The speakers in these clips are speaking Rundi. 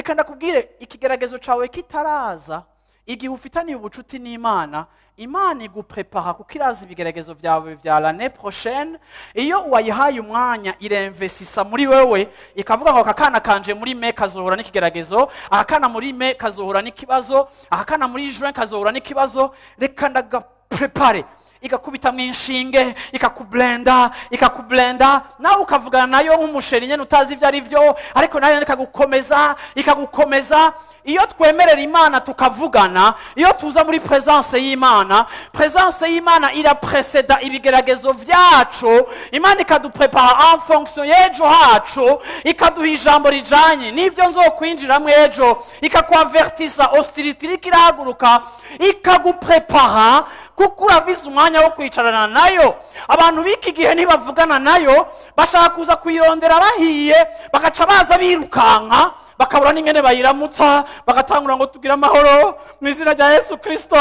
Reka ndakubwire, ikigeragezo cawe kitaraza, igihe ufitaniye ubucuti n'Imana, Imana iguprepara kuko irazi ibigeragezo vyawe vya l'année prochaine. Iyo wayihaye umwanya, iremvesisa muri wewe, ikavuga ngo aka kana kanje muri mai kazohura n'ikigeragezo, aka kana muri mai kazohura n'ikibazo, aka kana muri juin kazohura n'ikibazo, reka ndagaprepare. Igakubita mu inshinge, ikakublenda, ikakublenda, nawe ukavugana nayo nk'umusheri nyene utazi ibyo ari byo, ariko nayo ikagukomeza, ikagukomeza. Iyo twemerera Imana tukavugana, iyo tuza muri présence y'Imana, présence y'Imana irapreseda ibigeragezo vyacu. Imana ikaduprepara en fonction y'ejo hacu, ikaduha ijambo rijanye n'ivyo nzokwinjiramwo ejo, ikakwavertisa hostilité iriko irahaguruka, ikaguprepara kuko uravize umwanya wo kwicarana nayo. Abantu b'iki gihe ntibavugana nayo, bashaka kuza kuyirondera bahiye, bagaca baza birukanka, bakabura n'ingene bayiramutsa, bagatangura ngo tugire amahoro mu izina rya Yesu Kirisito.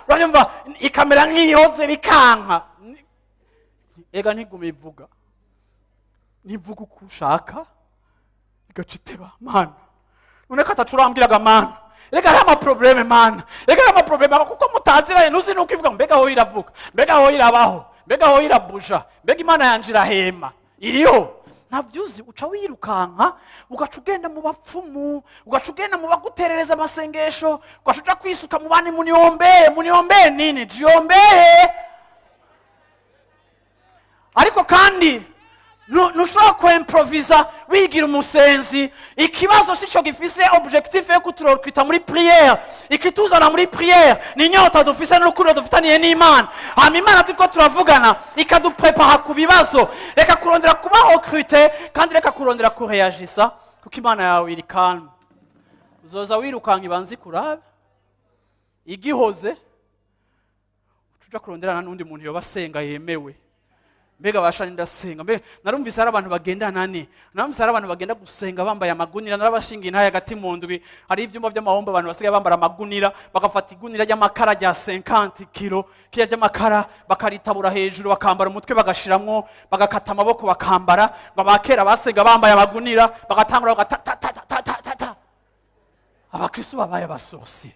Urabyumva, ikamera nk'iyoze, bikanka. Ega ntigume ivuga, ntivuga uko ushaka, igaca iteba. Mana, none ko atacu urambwiraga? Mana, reka hariho amaproblème. Mana, reka hariho amaproblème, kuko mutaziranye, ntuzi nuko ivuga. Mbega aho iravuga? Mbega aho irabaho? Mbega aho irabuja? Mbega Imana yanje irahema, iriho? Ntabyuzi. Uca wirukanka, ugaca ugenda mu bapfumu, ugaca ugenda mu baguterereza amasengesho, ugaca uja kwisuka mu bandi: muniombee. Muniombee nini? Jiombee. Ariko kandi ntushobora kuimprovisa wigira umusenzi. Ikibazo si cyo gifise objectif yo kuturokita muri prière. Ikituzana muri prière ni inyota dufise n'urukundo dufitaniye n'Imana. Hama Imana turiko turavugana ikaduprepara ku bibazo. Reka kurondera kuba recruté, kandi reka kurondera kureyagisa, kuko Imana yawe iri calme. Uzoza wirukanka, ibanze ikurabe igihoze, uca uja kuronderana n'undi muntu yoba asenga yemewe. Mbega bashani, ndasenga. Mbega narumvise hari abantu bagendana ni narumvise hari abantu bagenda gusenga bambaye amagunira. Narabashinga intaye hagati mu ndwi. Hari ivyumba by'amahombo, abantu basigaye bambara amagunira, bagafata igunira ry'amakara rya 50 kilo kiya ry'amakara, bakaritabura hejuru, bakambara umutwe, bagashiramwo, bagakata amaboko, bakambara ngo abakera basenga bambaye amagunira, bagatangura bagata. Abakristo babaye abasorcier.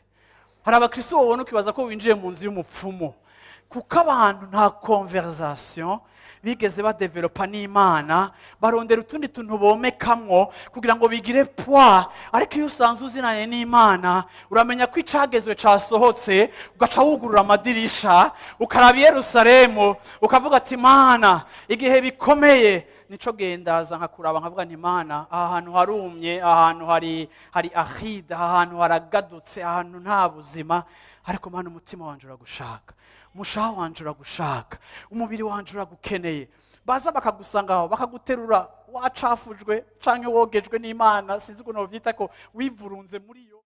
Hari abakristo babona ukibaza ko winjiye mu nzu y'umupfumu, kuko abantu nta conversation bigeze badevelopa n'Imana, barondera utundi tuntu bomekamwo kugira ngo bigire poids. Ariko iyo usanze uzinanye n'Imana, uramenya ko icagezwe casohotse, ugaca wugurura amadirisha, ukaraba i Yerusalemu, ukavuga ati: "Mana, igihe bikomeye nico gendaza nkakuraba." Nkavuga nti: "Mana, aha hantu harumye, aha hantu hari aride, aha hantu haragadutse, aha hantu nta buzima, ariko Mana, umutima wanje uragushaka, umushaha wanje uragushaka, umubiri wanje uragukeneye." Baza bakagusanga aho, bakaguterura wacafujwe canke wogejwe n'Imana, sinzi ukuntu bavyita, ko wivurunze muri yo.